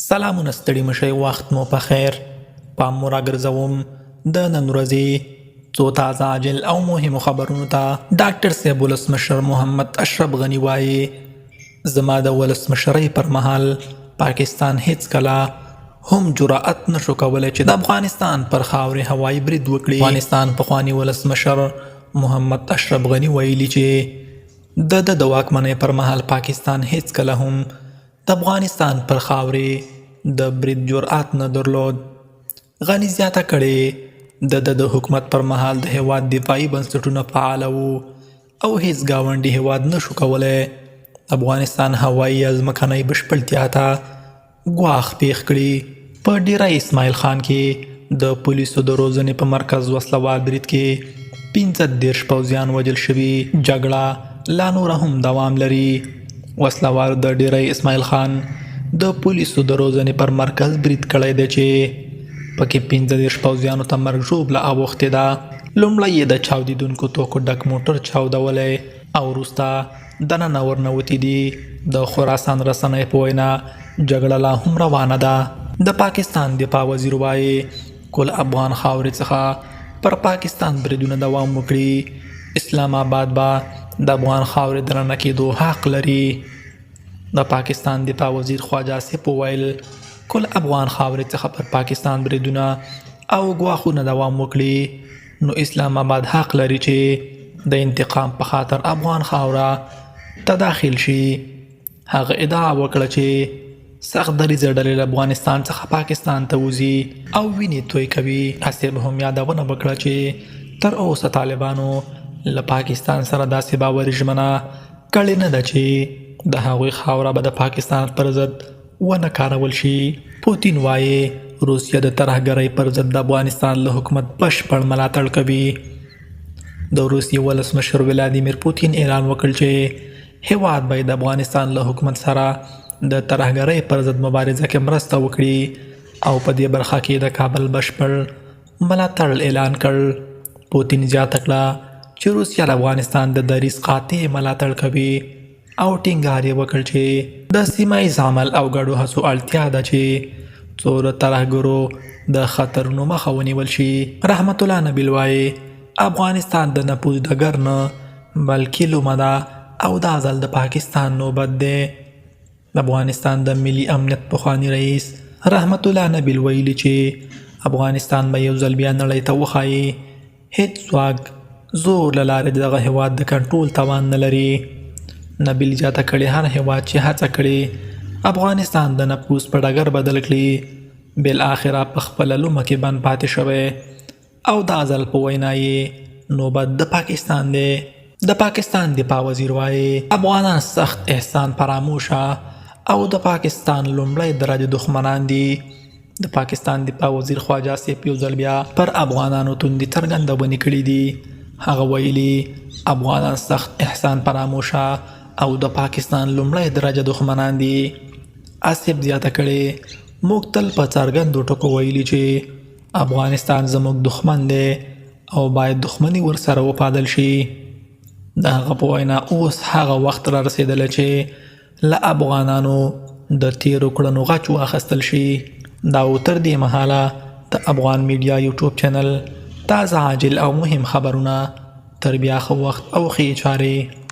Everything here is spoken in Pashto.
سلامونه ستړي مشئ، وخت مو په خیر. پام مو راګرځوم د نن ورځې څو تازه، عاجل او مهمو خبرونو ته. ډاکټر صاحب ولسمشر محمد اشرف غني وایي، زما د ولسمشرۍ پر مهال پاکستان هیڅکله هم جرأت نشو کولی چې د افغانستان پر خاورې هوایي برید وکړي. افغانستان پخواني ولسمشر محمد اشرف غني ویلي چې د ده د واکمنۍ پر مهال پاکستان هیڅکله هم د افغانستان پر خاورې د برید جرأت نه درلود. غني زیاته کړې، د ده د حکومت پر مهال د هېواد دفاعي بنسټونه فعاله وو او هیڅ ګاونډي هېواد نه شو کولی افغانستان هوایي یا ځمکنۍ بشپړتیا ته ګواښ پېښ کړي. په ډیره اسماعیل خان کې د پولیسو د روزنې په مرکز وسله وال برید کې 35 پوځیان وژل شوي. جګړه لا نوره هم دوام لري. وسله والو د ډیره اسماعیل خان د پولیسو د روزنې پر مرکز برید کړی دی چې پکې 35 پوځیانو ته مرګ ژوبله اوښتې ده. لومړی یې د چاودیدونکو توکو ډک موټر چاودولی او وروسته دننه ورنوتي دي. د خراسان رسنۍ په وینا، جګړه لا هم روانه ده. د پاکستان دفاع وزیر وایي، که له افغان خاورې څخه پر پاکستان بریدونه دوام وکړي، اسلام آباد به د افغان خاورې دننه کېدو حق لري. د پاکستان دفاع وزیر خواجه آصف وویل، که له افغان خاورې څخه پر پاکستان بریدونه او ګواښونه دوام وکړي، نو اسلام آباد حق لري چې د انتقام په خاطر افغان خاوره ته داخل شي. هغه ادعا وکړه چې سخت دریځه ډلې له افغانستان څخه پاکستان ته وځي او وینې توی کوي. آصف هم یادونه وکړه چې تر اوسه طالبانو له پاکستان سره داسې باوري ژمنه کړې نه ده چې د هغوی خاوره به د پاکستان پر ضد ونه کارول شي. پوتین وایي، روسیه د ترهګرۍ پر ضد د افغانستان له حکومت بشپړ ملاتړ کوي. د روسیې ولسمشر ولادیمیر پوتین اعلان وکړ چې هېواد به یې د افغانستان له حکومت سره د ترهګرۍ پر ضد مبارزه کې مرسته وکړي او په دې برخه کې د کابل بشپړ ملاتړ اعلان کړ. پوتین زیاته کړه چې روسیه د افغانستان د دریځ قاطع ملاتړ کوي او ټینګار یې وکړ چې د سیمه ییز عمل او ګډو هڅو اړتیا ده چې څو د ترهګرو د خطرونو مخه ونیول شي. رحمت الله نبیل وایي، افغانستان د نفوذ ډګر نه، بلکې لومه ده او دا ځل د پاکستان نوبت دی. د افغانستان د ملي امنیت پخواني رئیس رحمت الله نبیل ویلي چې افغانستان به یو ځل بیا نړۍ ته وښایي هیڅ ځواک زور له لارې د دغه هیواد د کنټرول توان نه لري. نبیل زیاته کړې، هر هیواد چې هڅه کړې افغانستان د نفوذ په ډګر بدل کړي، بالاخره په خپله لومه کې بند پاتې شوی او دا ځل په وینا یې نوبت د پاکستان دی. د پاکستان دفاع وزیر وایي، افغانان سخت احسان فراموشه او د پاکستان لومړی درجه دښمنان دي. د پاکستان دفاع وزیر خواجه آصف یو ځل بیا پر افغانانو توندې څرګندونې کړې دي. هغه ویلي، افغانان سخت احسان فراموشه او د پاکستان لومړی درجه دښمنان دي. آصف زیاته کړې، موږ تل په څرګندو ټکو ویلي چې افغانستان زموږ دښمن دی او باید دښمني ورسره وپالل شي. د هغه په وینا، اوس هغه وخت را رسېدلی چې له افغانانو د تېرو کړنو غچ واخیستل شي. دا و تر دې مهاله د افغان میډیا یوټیوب چینل تازه، عاجل او مهم خبرونه. تر بیا ښه وخت او ښې چارې.